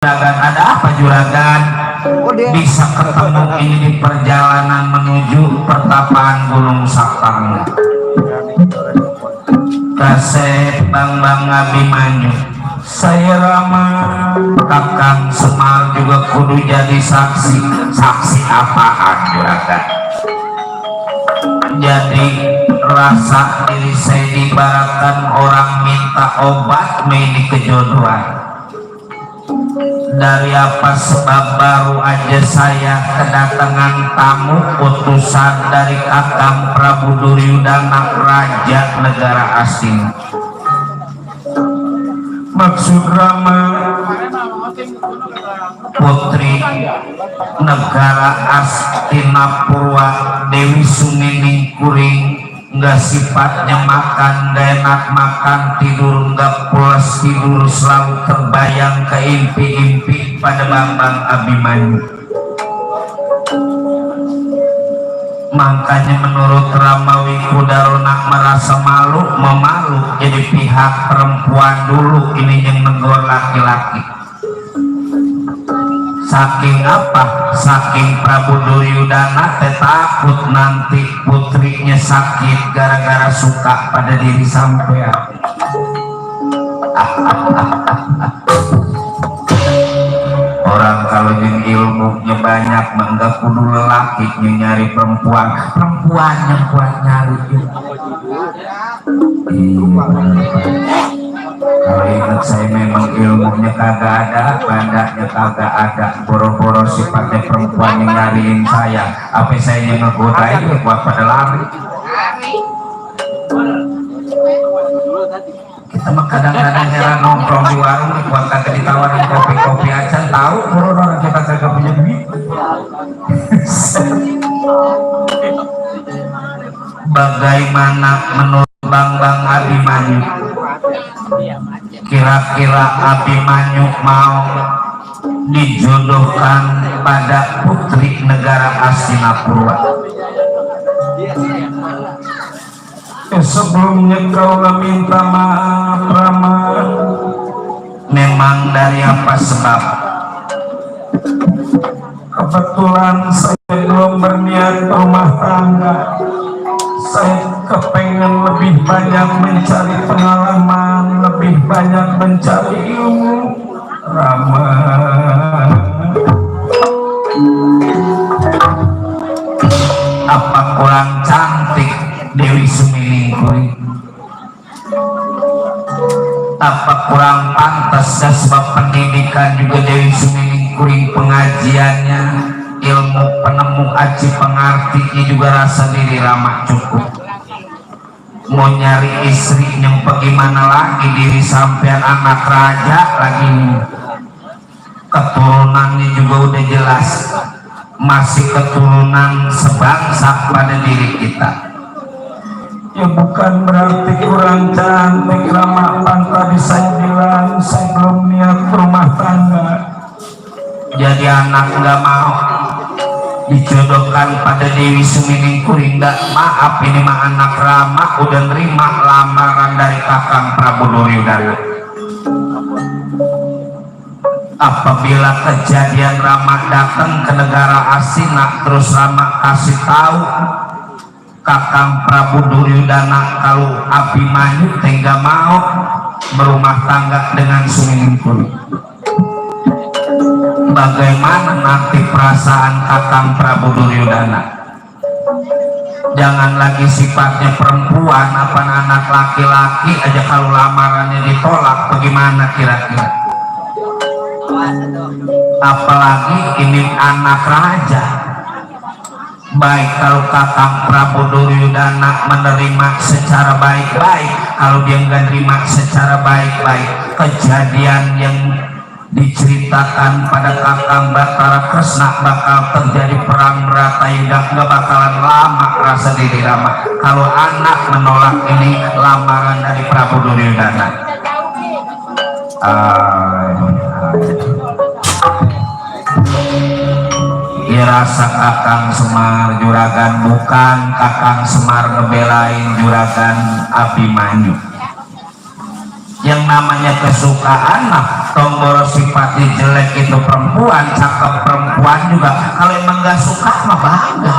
Juragan, ada apa juragan? Bisa ketemu ini di perjalanan menuju pertapaan Gunung Sakang. Kasep Bang Abimanyu, saya Rama, Kakang Semar juga kudu jadi saksi. Saksi apaan juragan? Jadi rasa diri saya dibaratkan orang minta obat ini kejodohan. Dari apa sebab baru aja saya kedatangan tamu utusan dari Kakang Prabu Duryudana, Raja Negara Asing. Maksud Rama, Putri Negara Astinapura Dewi Sumining Kuring, nggak sifatnya makan, nggak enak makan, tidur nggak pulas tidur, selalu terbayang ke impi-impi pada Bambang Abimanyu. Makanya menurut Ramawi Kudarona merasa malu, memalu jadi pihak perempuan dulu ini yang negor laki-laki. Saking apa? Saking Prabu Duryudana takut nanti putrinya sakit gara-gara suka pada diri sampean. Orang kalau yang ilmunya banyak menggak kudu lelaki nyari perempuan yang kuat nyari. Kalau ingat saya memang ilmunya kagak ada, bandanya kagak ada, boro-boro sifatnya perempuan yang nyariin saya. Apa saya yang ngegodain buat pada lari. Kita mah kadang-kadang heran nongkrong di warung buat kagak ditawarin kopi-kopi aja, tahu orang kita kagak punya duit. Bagaimana menurut Bang Abimanyu? Kira-kira Abimanyu mau dijodohkan pada putri negara Astinapura? Sebelumnya kau minta maaf Rama. Memang dari apa sebab? Kebetulan saya belum berniat rumah tangga. Saya kepengen lebih banyak mencari pengalaman, lebih banyak mencari ilmu Rama. Apa kurang cantik Dewi Sumining Kuring? Apa kurang pantas? Sebab pendidikan juga Dewi Sumining Kuring, pengajiannya, ilmu penemu aji pengartinya juga rasa diri Rama cukup. Mau nyari istri yang bagaimana lagi diri sampean anak raja lagi, keturunannya juga udah jelas masih keturunan sebangsa pada diri kita. Ya bukan berarti kurang cantik Rama, tadi saya bilang saya belum niat rumah tangga. Jadi anak nggak mau dijodohkan pada Dewi Sumining Kuring. Maaf, ini mah anak Rama udah nerima lamaran dari Kakang Prabu Duryudana. Apabila kejadian Rama datang ke negara Asina, terus Rama kasih tahu Kakang Prabu Duryudana kalau Abimanyu tega mau berumah tangga dengan Sumining Kuring, bagaimana nanti perasaan Kakang Prabu Duryudana? Jangan lagi sifatnya perempuan, apa anak laki-laki aja kalau lamarannya ditolak, bagaimana kira-kira? Apalagi ini anak raja. Baik kalau Kakang Prabu Duryudana menerima secara baik-baik, kalau dia nggak terima secara baik-baik, kejadian yang diceritakan pada Kakang Batara Kresna bakal terjadi perang Bratayuda, nggak bakalan lama rasa diri Rama kalau anak menolak ini lamaran dari Prabu Duryudana. Ya rasa Kakang Semar juragan, bukan Kakang Semar ngebelain juragan Abimanyu. Yang namanya kesukaan mah tombol sifatnya jelek itu perempuan, cakep perempuan juga, kalau emang gak suka mah bangga.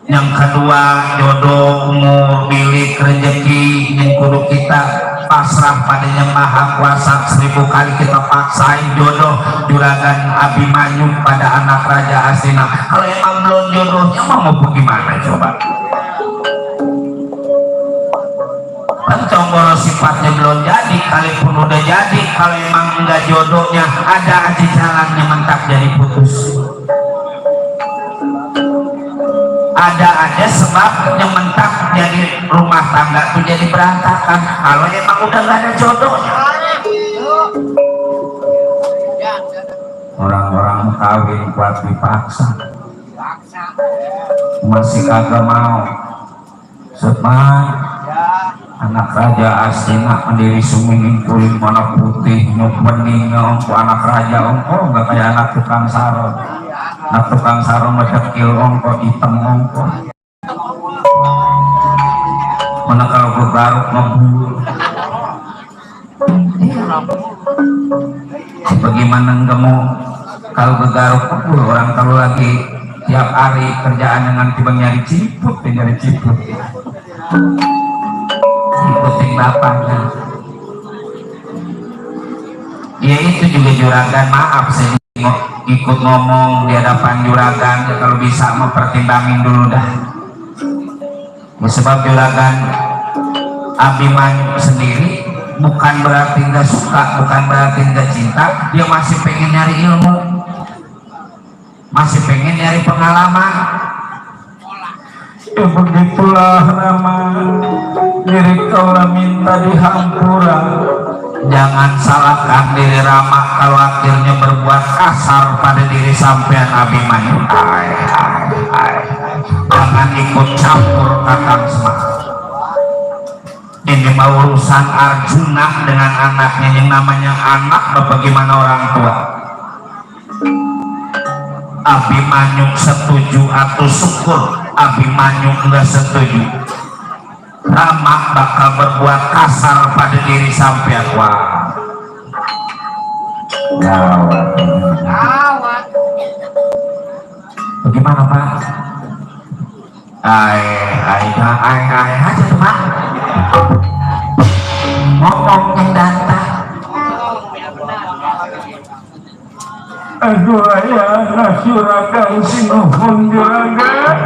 Yang kedua, jodoh, umur, milik, rezeki yang kudu kita pasrah padanya Maha Kuasa. 1000 kali kita paksain jodoh juragan Abimanyu pada anak Raja Astina. Kalau emang belum jodohnya mau bagaimana coba? Tombol sifatnya belum jadi, kalaupun udah jadi, kalau emang enggak jodohnya, ada aja jalannya mentak jadi putus. Ada aja sebab yang mentak jadi rumah tangga tuh jadi berantakan kalau emang udah nggak ada jodohnya. Orang-orang kawin buat dipaksa, masih kagak mau. Sebab anak Raja Astina mandiri sumingin kulit mana putih nyuk bening ongko anak raja ongko nggak kayak anak tukang sarung. Nah tukang sarung ngecekil ongko hitam ongko mana kalau bergaruk ngebul bagaimana enggak mau kalau bergaruk ngebul orang kalau lagi tiap hari kerjaan dengan tiba nyari ciput ikutin bapaknya ya itu juga juragan maaf saya ikut ngomong di hadapan juragan ya, kalau bisa mempertimbangin dulu dah ya, sebab juragan Abimanyu sendiri bukan berarti nggak suka, bukan berarti nggak cinta, dia masih pengen nyari ilmu, masih pengen nyari pengalaman ya begitulah nama diri kaulah minta dihampura. Jangan salahkan diri Rama kalau akhirnya berbuat kasar pada diri sampean Abimanyu. Jangan ikut campur Kakang Semar. Ini mau urusan Arjuna dengan anaknya, yang namanya anak bagaimana orang tua. Abimanyu setuju atau syukur Abimanyu enggak setuju. Rama bakal berbuat kasar pada diri sampean. Wah gawat. Bagaimana Pak? Ay aja tuh Pak, ngomong yang datang. Aduh ayah juragan sinuhun juragan.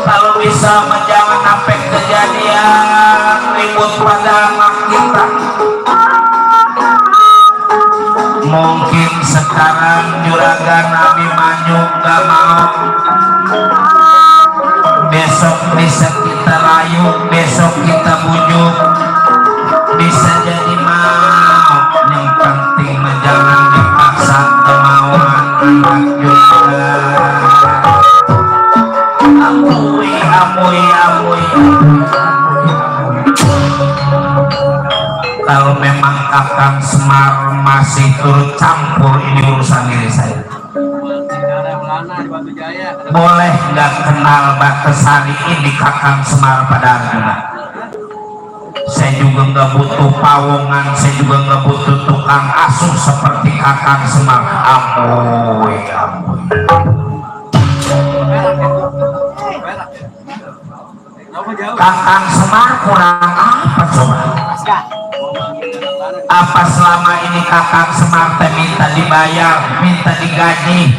Kalau bisa jangan sampai kejadian ribut pada anak kita. Mungkin sekarang juragan Abimanyu gak mau, besok bisa kita rayu, besok kita bujuk, bisa jadi mau. Yang penting jangan dipaksa kemauan anak juga. Amui. Kalau memang Kakang Semar masih turut campur ini urusan diri saya, boleh nggak kenal Batesari ini Kakang Semar pada Arjuna. Saya juga nggak butuh pawongan, saya juga nggak butuh tukang asuh seperti Kakang Semar. Amui. Kakang Semar kurang apa coba? Apa selama ini Kakang Semar minta dibayar, minta digaji?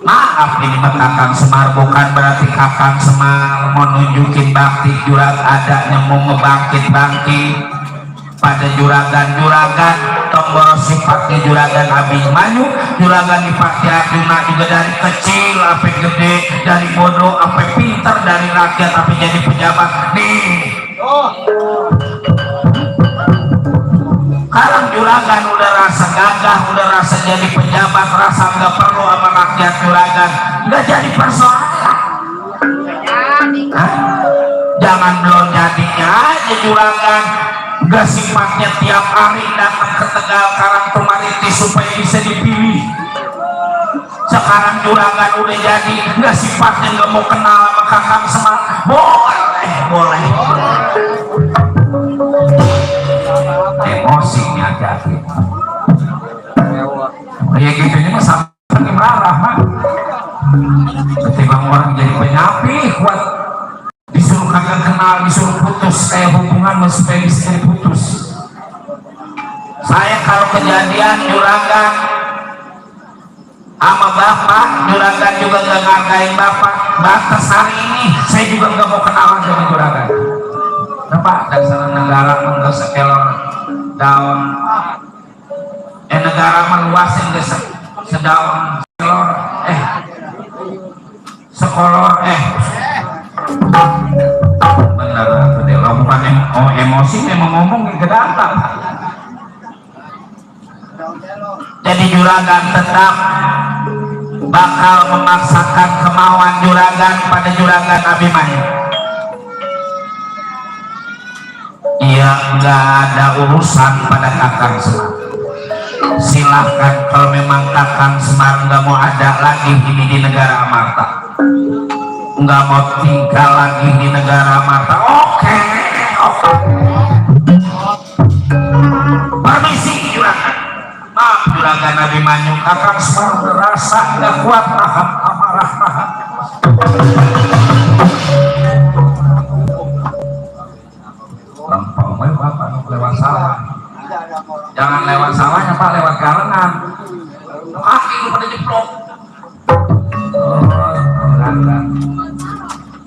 Maaf, ini mah Kakang Semar bukan berarti Kakang Semar mau nunjukin bakti jurag adanya, mau ngebangkit-bangkit pada juragan-juragan. Tombol sifatnya juragan Abimanyu, juragan Dipati Arjuna juga dari kecil sampai gede, dari bodoh sampai pintar, dari rakyat sampai jadi pejabat nih. Sekarang juragan udah rasa gagah, udah rasa jadi pejabat, rasa nggak perlu sama rakyat juragan, nggak jadi persoalan. Jangan belum jadinya aja juragan nggak sifatnya tiap hari datang ke Tegal Karangtumaritis supaya bisa dipilih. Sekarang juragan udah jadi nggak sifatnya nggak mau kenal sama Kakang Semar? Boleh. Emosinya jadi. Ya gitu ini mah sampai marah mah. Ketimbang orang jadi penyapi kuat disuruh kagak kenal, disuruh putus kayak hubungan supaya bisa putus. Saya kalau kejadian juragan sama bapak, juragan juga gak ngargain bapak. Batas hari ini saya juga gak mau kenalan dengan juragan. Bapak dasar negara enggak sekelor daun. Negara meluasin ke sedaun sekelor sekolor bener tuh deh bukan emosi memang ngomong ke data. Jadi juragan tetap bakal memaksakan kemauan juragan pada juragan Abimanyu. Iya nggak ada urusan pada Kakang Semar. Silahkan kalau memang Kakang Semar nggak mau ada lagi ini di negara Amarta, nggak mau tinggal lagi di negara Amarta, oke. Permisi juragan. Maaf juragan Abimanyu, Kakang Semar merasa nggak kuat nahan amarah nahan. Lampau bapak lewat sawah. Jangan lewat sawahnya Pak, lewat kalengan. Kaki pada jeblok.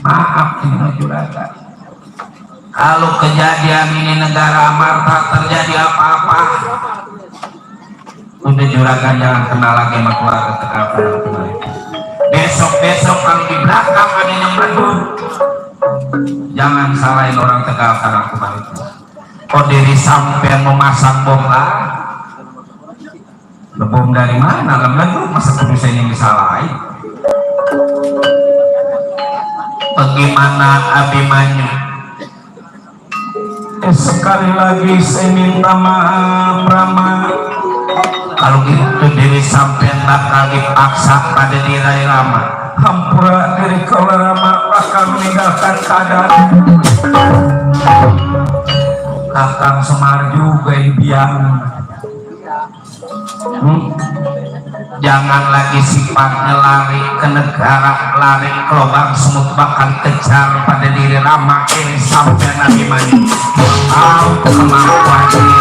Maaf ini juragan. Kalau kejadian ini negara Amarta terjadi apa-apa, udah juragan jangan kenal lagi sama keluarga Tegal Karang Kemarin. Besok kalau di belakang ada yang meleduk, jangan salahin orang Tegal Karang Kemarin. Oh diri sampai memasang bom lah. Bom dari mana? Lalu masa produsen yang disalahin? Bagaimana Abimanyu? Sekali lagi saya minta maaf Rama. Kalau gitu diri sampai bakal dipaksa pada diri Rama. Hampura diri kalau Rama bakal meninggalkan keadaan. Kakang Semar juga yang biang. Jangan lagi sifatnya lari ke negara, lari ke lubang semut bakal kejar pada diri Rama ini sampai Nabi Mani. Tahu kemampuan diri.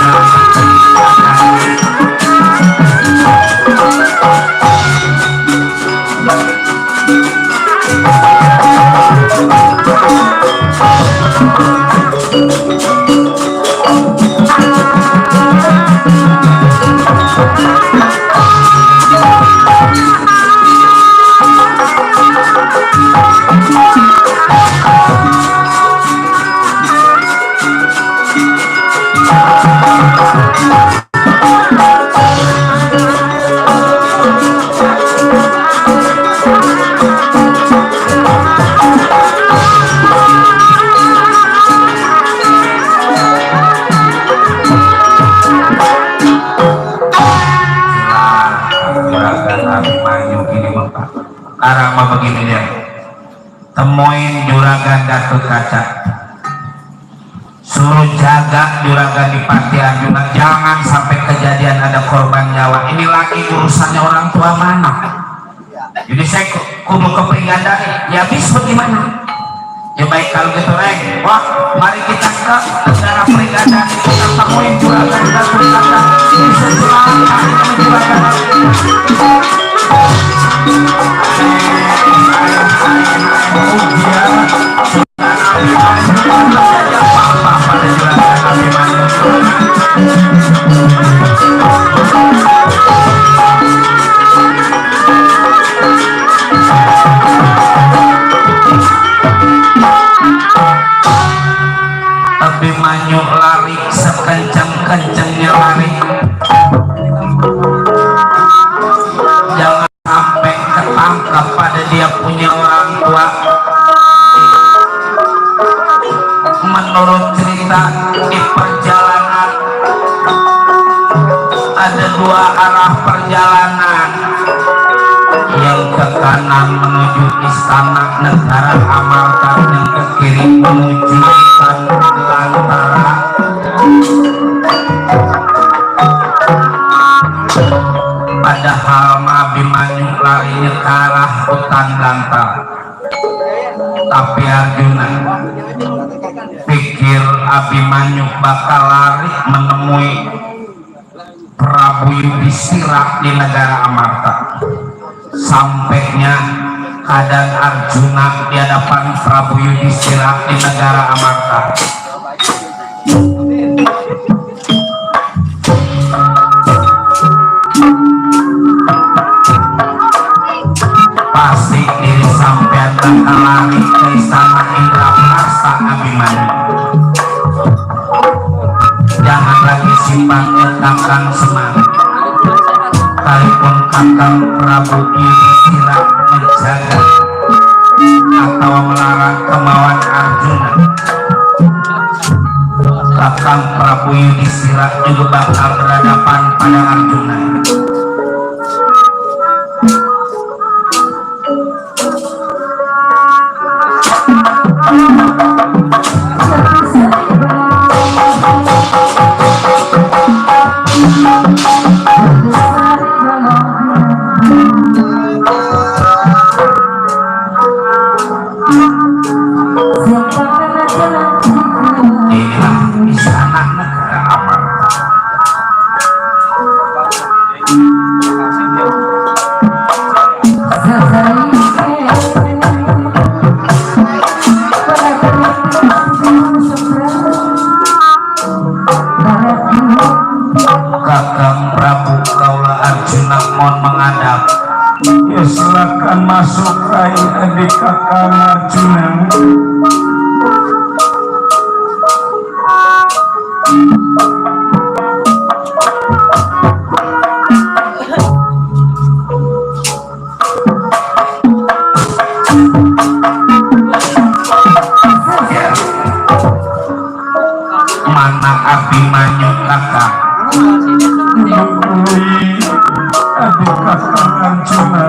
Karama begini dia, temuin juragan Datuk Kaca, suruh jaga juragan di Panti Arjuna, jangan sampai kejadian ada korban nyawa. Ini lagi urusannya orang tua mana. Jadi saya kudu keperingatkan, ya bis bagaimana? Ya baik kalau gitu Reng, wah mari kita ke negara peringatan, kita temuin juragan Datuk Kaca. Ini sesuatu juragan. Abimanyu lari sekencang-kencangnya lari. Jangan sampai ketangkap pada dia punya orang tua. Menurut cerita di perjalanan ada dua arah perjalanan. yang ke kanan menuju istana negara Amarta, yang ke kiri menuju istana Lantara. Padahal Abimanyu larinya ke arah hutan Lantara, tapi Arjuna pikir Abimanyu bakal lari menemui Prabu Yudhistira di negara Amarta. Sampainya keadaan Arjuna di hadapan Prabu Yudhistira di negara Amarta, pasti diri sampean bakal lari ke istana Indraprasta Abimanyu. Jangan lagi simpan kakang semangat, sekalipun kakang Prabu Yudhistira menjaga atau melarang kemauan Arjuna, kakang Prabu Yudhistira juga bakal berhadapan pada Arjuna. Ya silakan masuk rai adik kakang Arjuna. Mana Abimanyu kakang? Adik kakang Arjuna.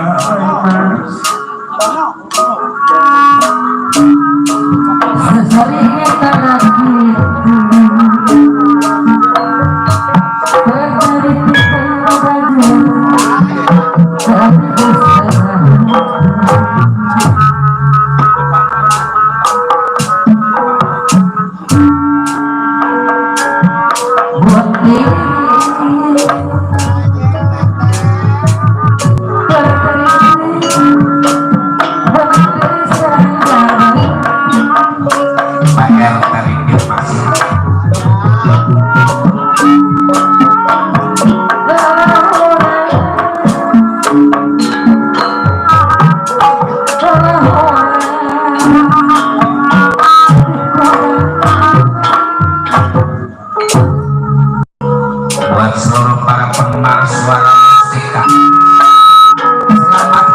Buat seluruh para penggemar suara musika, selamat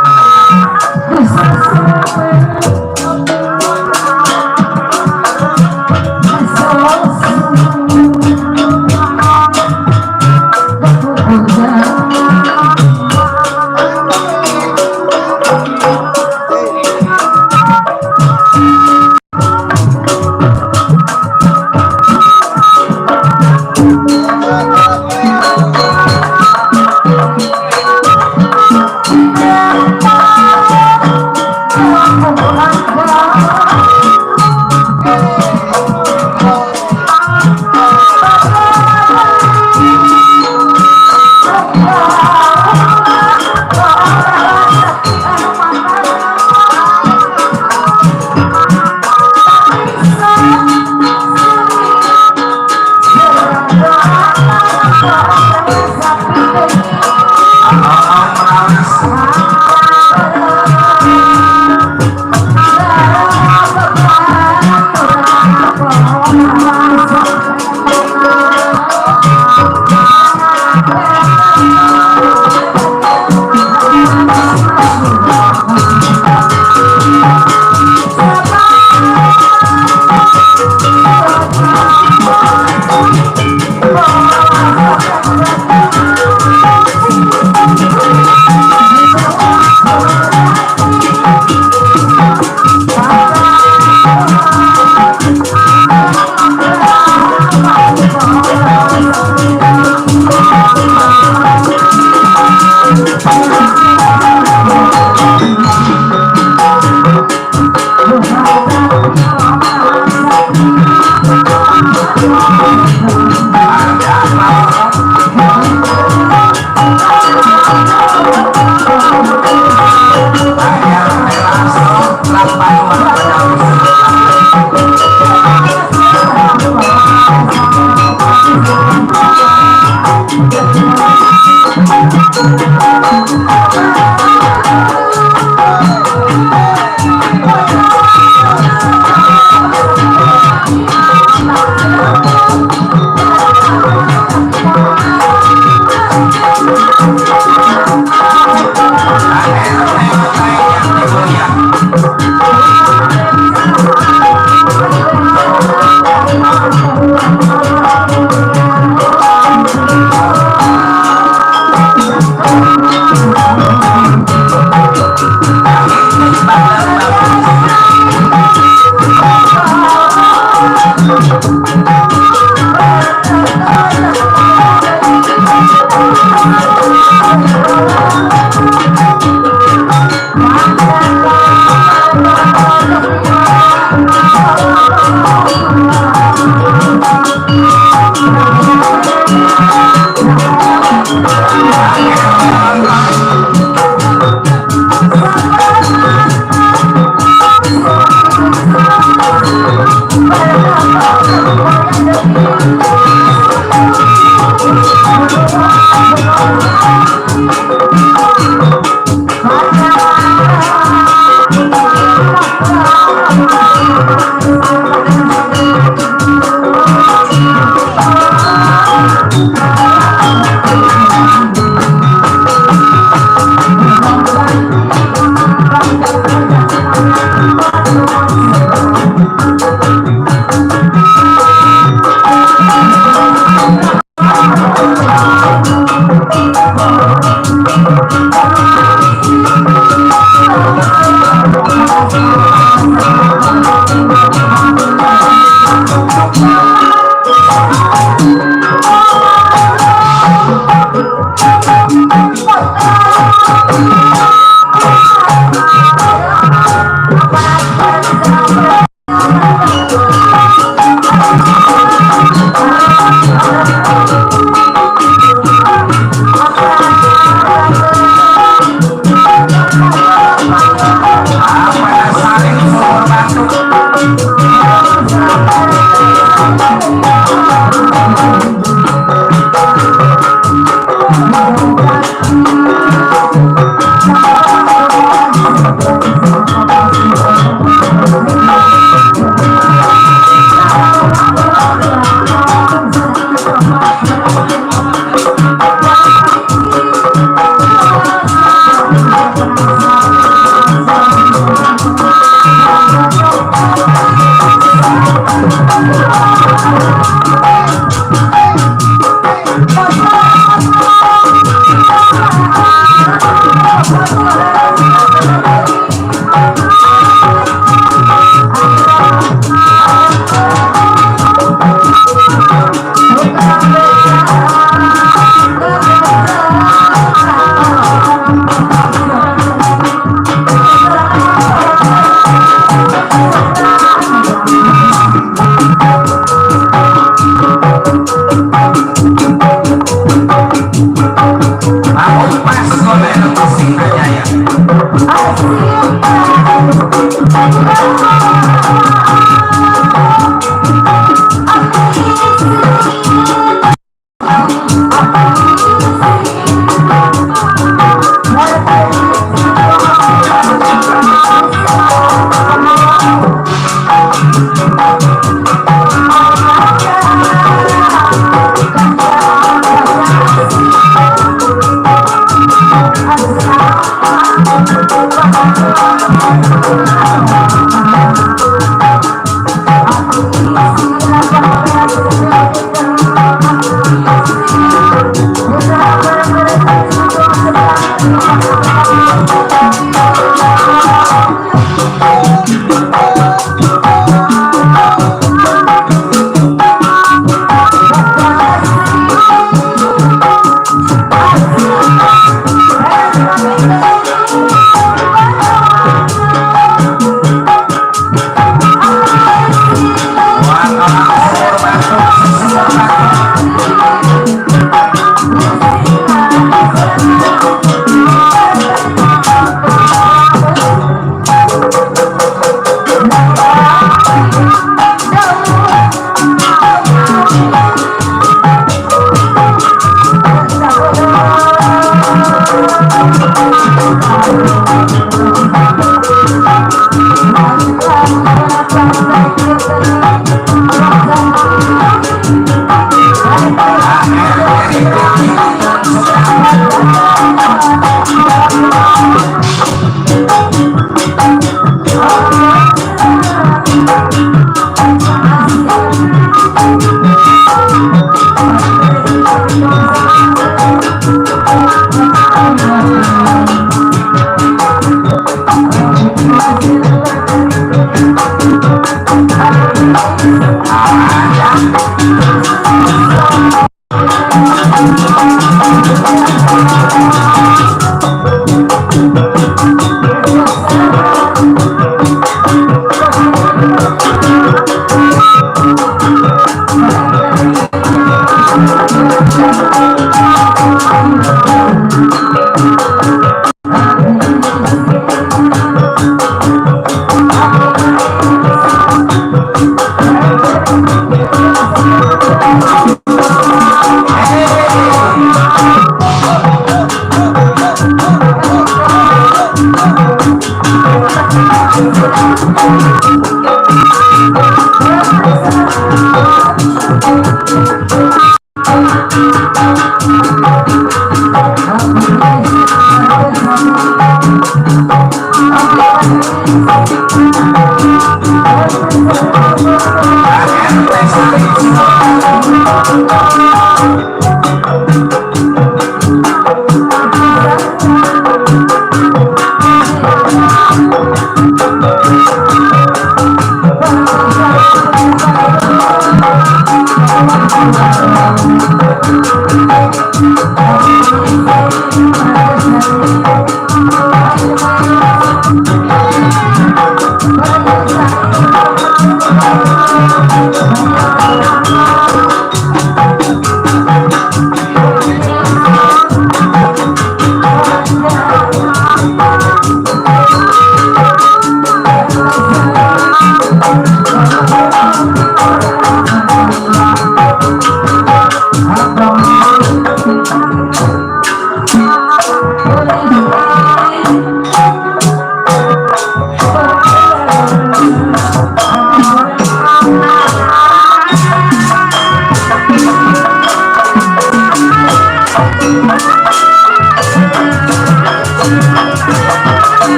Thank you.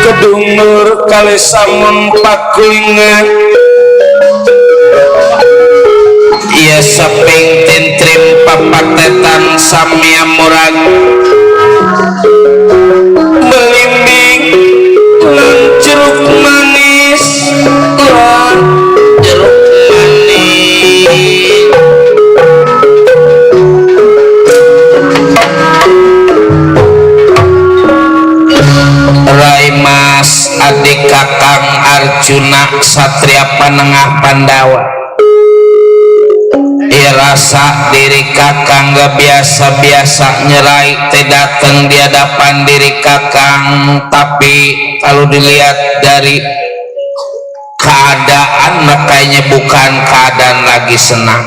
Kedungur kali samun pakulingan ia saping tintrim papatetan samia murag belimbing lan jeruk manis lan jeruk manis Rai Mas adik Kakang Arjuna Satria Panengah Pandawa. Ia rasa diri Kakang gak biasa-biasa nyerai teh dateng di hadapan diri Kakang, tapi kalau dilihat dari keadaan makanya bukan keadaan lagi senang.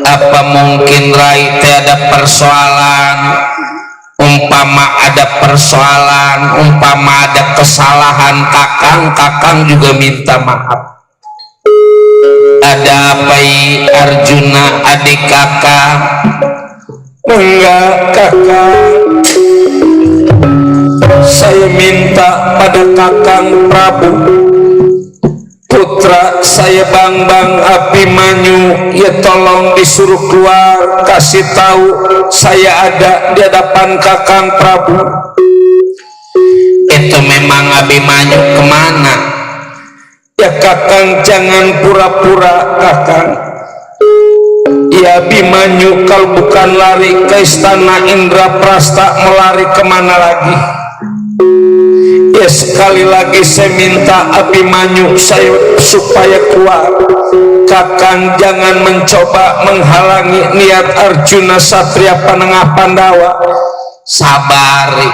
Apa mungkin Rai teh ada persoalan? Umpama ada persoalan, umpama ada kesalahan Kakang juga minta maaf. Ada apa Arjuna adik Kakang? Enggak Kakang, saya minta pada Kakang Prabu, putra saya Bambang Abimanyu, ya tolong disuruh keluar, kasih tahu saya ada di hadapan Kakang Prabu. Itu memang Abimanyu kemana? Ya Kakang jangan pura-pura Kakang. Ya Abimanyu kalau bukan lari ke istana Indraprasta melari kemana lagi? Ya sekali lagi saya minta Abimanyu saya supaya keluar. Kakang jangan mencoba menghalangi niat Arjuna Satria Panengah Pandawa. Sabari,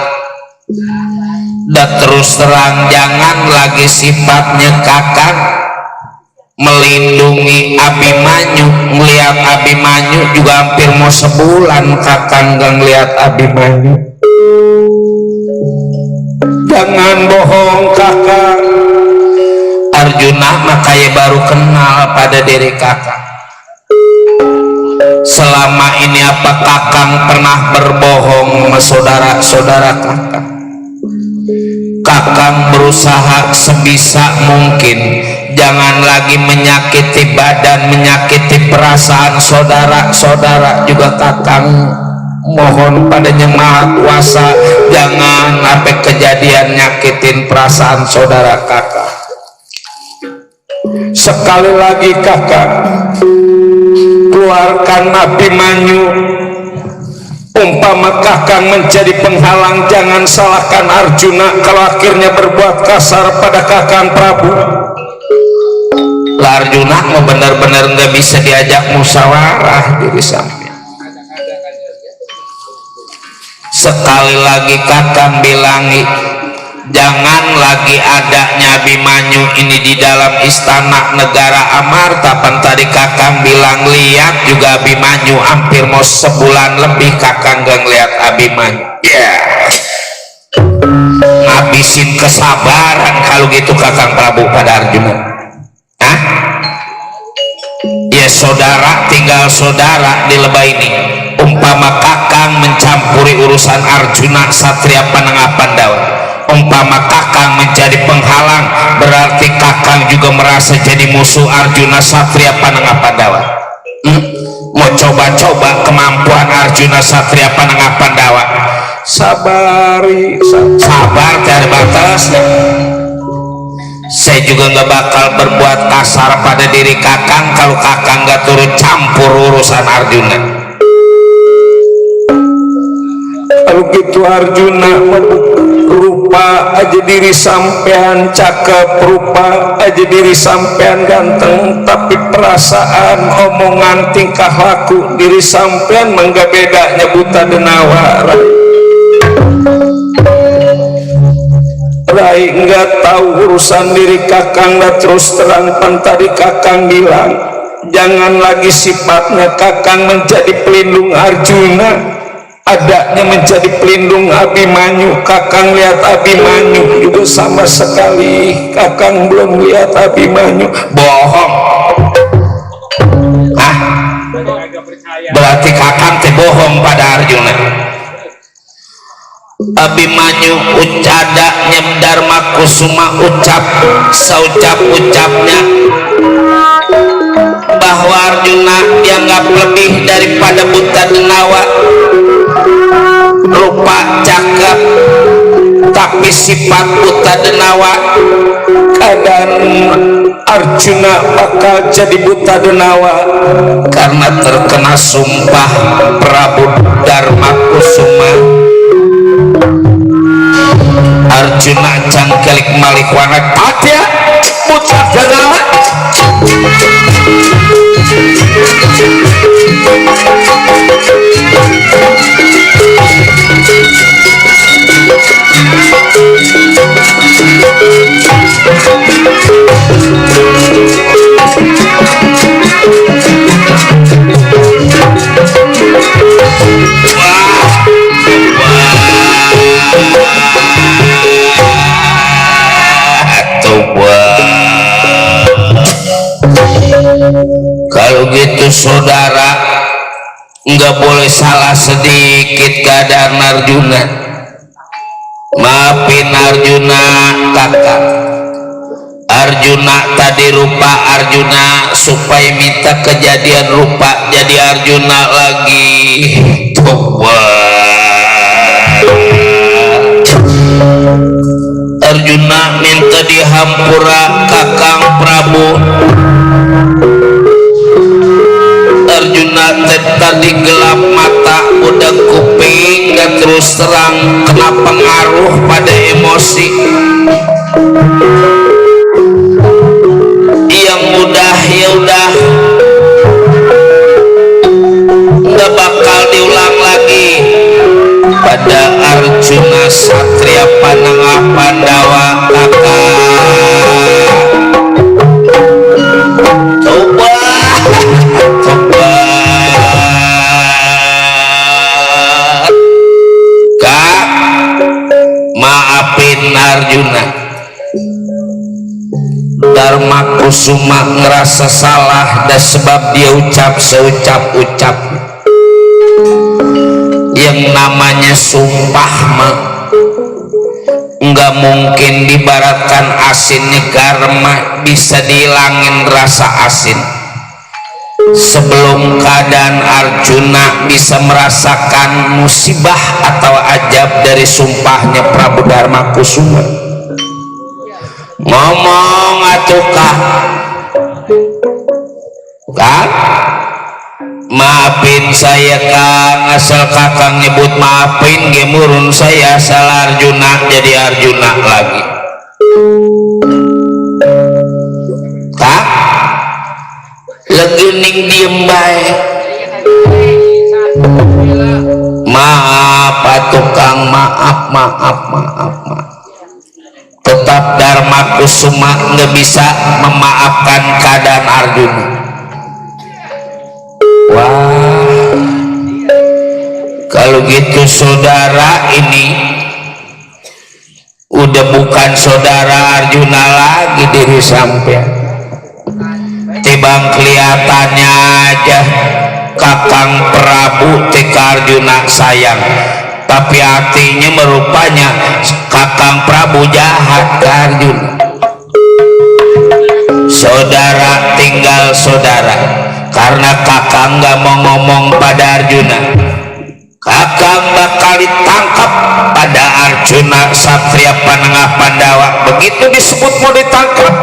dan terus terang jangan lagi sifatnya Kakang melindungi Abimanyu. Melihat Abimanyu juga hampir mau sebulan Kakang gak ngeliat Abimanyu. Jangan bohong Kakang. Arjuna makanya baru kenal pada diri Kakang. Selama ini apa Kakang pernah berbohong sama saudara-saudara Kakang? Kakang berusaha sebisa mungkin jangan lagi menyakiti badan, menyakiti perasaan saudara-saudara juga. Kakang mohon padanya Maha Kuasa, jangan sampai kejadian nyakitin perasaan saudara kakak. Sekali lagi kakak, keluarkan Abimanyu. Umpama kakang menjadi penghalang, jangan salahkan Arjuna kalau akhirnya berbuat kasar pada kakang Prabu. Lah Arjuna mau benar-benar nggak bisa diajak musyawarah diri samping. Sekali lagi kakang bilangi, jangan lagi adanya Abimanyu ini di dalam istana negara Amarta. Pan tadi kakang bilang lihat juga Abimanyu, hampir mau sebulan lebih kakang gak ngeliat Abimanyu. Ngabisin kesabaran kalau gitu kakang Prabu pada Arjuna. Hah? Ya saudara tinggal saudara di lebay ini. Umpama kakang mencampuri urusan Arjuna Satria Panengah Pandawa, umpama kakang menjadi penghalang, berarti kakang juga merasa jadi musuh Arjuna Satria Panengah Pandawa. Mau coba-coba kemampuan Arjuna Satria Panengah Pandawa. Sabar tiada batasnya. Saya juga nggak bakal berbuat kasar pada diri kakang kalau kakang nggak turut campur urusan Arjuna. Kalau gitu Arjuna rupa aja diri sampean cakep, rupa aja diri sampean ganteng, tapi perasaan, omongan, tingkah laku diri sampean mangga bedanya buta denawa. Rai nggak tahu urusan diri kakang, dan terus terang pan tadi kakang bilang jangan lagi sifatnya kakang menjadi pelindung Arjuna, adanya menjadi pelindung Abimanyu. Kakang lihat Abimanyu juga sama sekali kakang belum lihat Abimanyu. Bohong. Hah? Berarti kakang teh bohong pada Arjuna. Abimanyu ucadanya Dharma Kusuma ucap saucap-ucapnya bahwa Arjuna dianggap lebih daripada buta denawa, rupa cakep, tapi sifat buta denawa. Kadang Arjuna bakal jadi buta denawa karena terkena sumpah Prabu Dharma Kusuma. Arjuna cangkelik malik wanak patya buta denawa. Kalau gitu saudara nggak boleh salah sedikit keadaan Arjuna. Maafin Arjuna kakak. Arjuna tadi rupa Arjuna supaya minta kejadian rupa jadi Arjuna lagi. Arjuna minta dihampura kakang Prabu. Arjuna tadi gelap mata, udah kuping, dan terus terang kena pengaruh pada emosi. Yang udah ya udah, nggak bakal diulang lagi pada Arjuna Satria Panengah Pandawa kakak. Arjuna Dharma Kusuma ngerasa salah dan sebab dia ucap seucap-ucap. Yang namanya sumpah mah nggak mungkin dibaratkan asinnya garam bisa dihilangin rasa asin. Sebelum keadaan Arjuna bisa merasakan musibah atau ajab dari sumpahnya Prabu Dharma Kusuma, ngomong atukah Kang, maafin saya Kang, asal Kakang nyebut maafin gemurun saya salah Arjuna jadi Arjuna lagi. Kang lagi ning diem bae, maaf atuh Kang, maaf. Tetap Dharma Kusuma nggak bisa memaafkan keadaan Arjuna. Wah, kalau gitu saudara ini udah bukan saudara Arjuna lagi diri sampean. Tibang kelihatannya aja Kakang Prabu Tika Arjuna sayang, tapi artinya merupanya Kakang Prabu jahat ke Arjuna. Saudara tinggal saudara, karena Kakang nggak mau ngomong pada Arjuna, Kakang bakal ditangkap pada Arjuna Satria Panengah Pandawa. Begitu disebut mau ditangkap,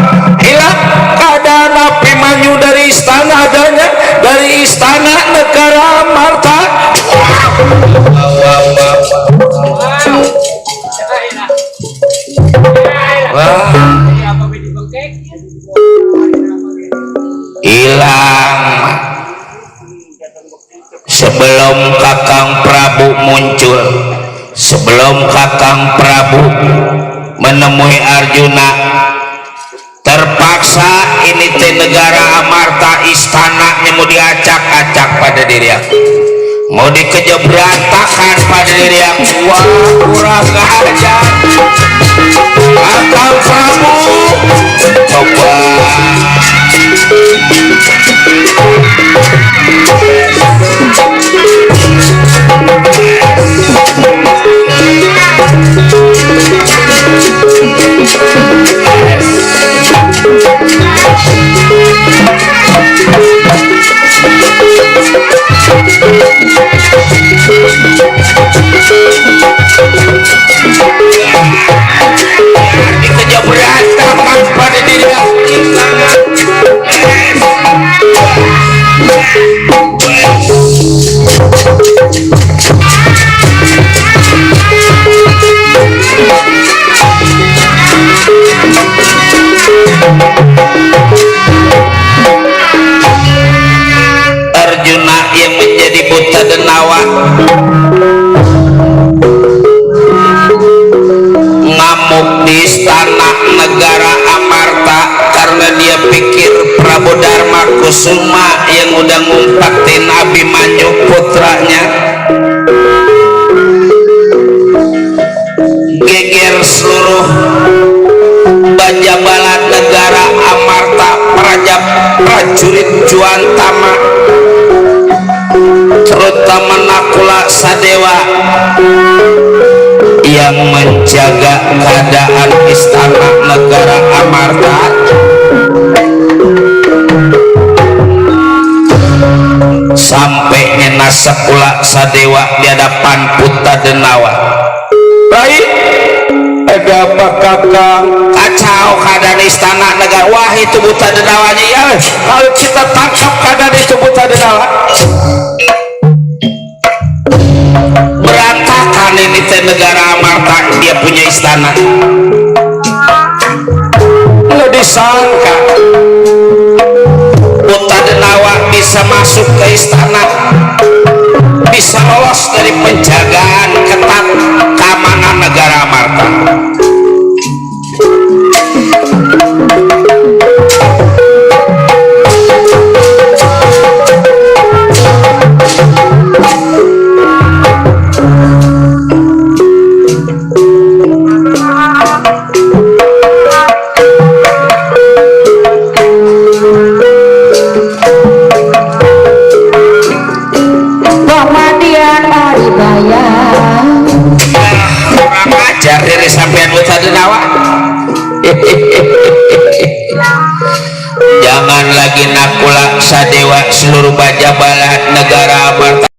hilang keadaan Abimanyu dari istana, adanya dari istana negara Amarta. Hilang sebelum Kakang Prabu muncul, sebelum Kakang Prabu menemui Arjuna. Terpaksa ini teh negara Amarta, istananya mau diacak-acak pada diri aku, mau dikejar berantakan pada diri aku. Wah, kurang ajar Kakang Prabu. Coba dikejar berantakan pada diri aku. Arjuna yang menjadi buta denawa ngamuk di istana negara Amarta karena dia pikir Prabu Dharma Kusuma yang udah ngumpetin Abimanyu putranya. Geger seluruh bajabalan negara Amarta, prajurit Juantama, terutama Nakula Sadewa yang menjaga keadaan istana negara Amarta. Sampai nyena Nakula Sadewa di hadapan Puta Denawa. Baik, ada apa Kakang? Kacau keadaan istana negara. Wah, itu Puta Denawanya ya. Kalau kita tangkap keadaan itu Puta Denawa, berantakan ini teh negara Amarta, dia punya istana. Nggak disangka Puta Denawa bisa masuk ke istana, bisa lolos dari penjagaan ketat keamanan negara Amarta. Dari sampean Puta Denawa Jangan lagi nakulak sadewa seluruh bajabalah negara Amarta